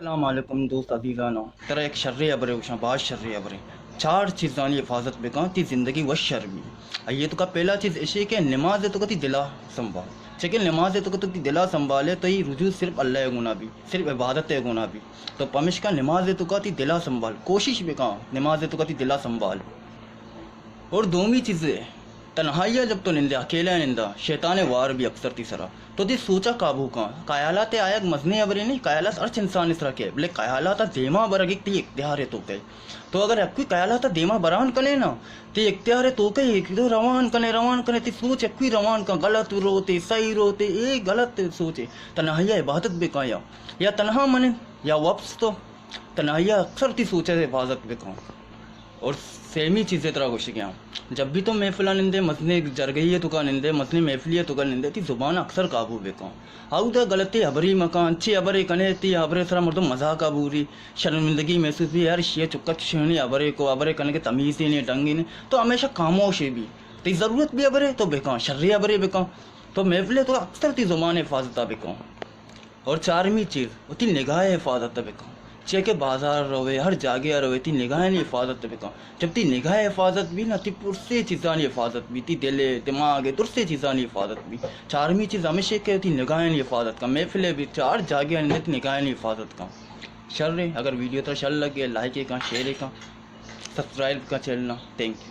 السلام علیکم دوست عزیزانو، ترا یک شرے ہبرے گوشاں، باز شرے ہبرے۔ چار چیزانی حفاظت بکن، تی زندگی وش شر بی۔ آئی توکا پہلا چیز اشی کہ نماز توکا تی دلا سنبھال۔ چکہ نماز توکا تو تی دلا سنبھالے تو ای رجوع صرف اللہ گونا بی، صرف عبادت گونا بی۔ تو پمشکا نماز توکا تی دلا سنبھال، کوشش بکن نماز توکا تی دلا سنبھال۔ اور دومی چیزے، تنہائی ء جب تو نندے، اکیلا نندا، شیطان ء وار بی اکثر تی سرا۔ تو تی سوچا قابو کن۔ خیالات آیگ مزنیں ہبرے نہیں، خیالات ہرچ انسان سرا کئے، بلے خیالات دیما برگ تی اختیار ء تو کئے۔ تو اگر یکوئی خیالات دیما بران کنے نا، تی اختیار ء تو کئے، ایک دو روان کنے، روان کنے، تی سوچ یکوئی روان کن، غلط روتے، صحیح روتے، اے غلط سوچے۔ تنہائی ء عبادت بکن یا، یا تنہا منند یا وپس تو تنہائی ء اکثر تی سوچ ء حفاظت بکن۔ اور سیمی چیزے ترا گوشگیاں، جب بھی تو محفل ء نندے، مزنیں جرگہی ء توکا نندے، مزنیں محفلی ء توکا نندے، تی زبان ء اکثر قابو بکن۔ اودا غلطی ہبری مکن، انچی ہبرے کنے، تی ہبرے سرا مردم مزاق ء بوری، شرمندگی محسوس بی، یار شی ء چکا چشنی ہبرے کو، ہبرے کنگے تمیزی نے، ڈنگی نے، تو ہمیشہ خاموش بی۔ تی ضرورت بھی ہبرے تو بکن، شرے ہبرے بکن۔ تو محفل ء توکا اکثر تی زبان ء حفاظت ء بکن۔ اور چارمی چیز، وتی نگاہ ء حفاظت ء بکن۔ چیا کہ بازار روے، ہر جاگہ ء روے، تی نگاہانی حفاظت ء بکن۔ جب تی نگاہ ء حفاظت بی نا، تی پرسے چیزانی حفاظت بی، تی دل ء، دماغ ء، درسے چیزانی حفاظت بی۔ چارمی چیز ہمیش کہ وتی نگاہانی حفاظت کن۔ محفل ء بی، چار جاگہ ء نندے، تی نگاہانی حفاظت کن۔ شر ء، اگر ویڈیو ترا شر لگے، لائک ء کن، شیئر ء کن، سبسکرائب کن چینل نا۔ Thank you.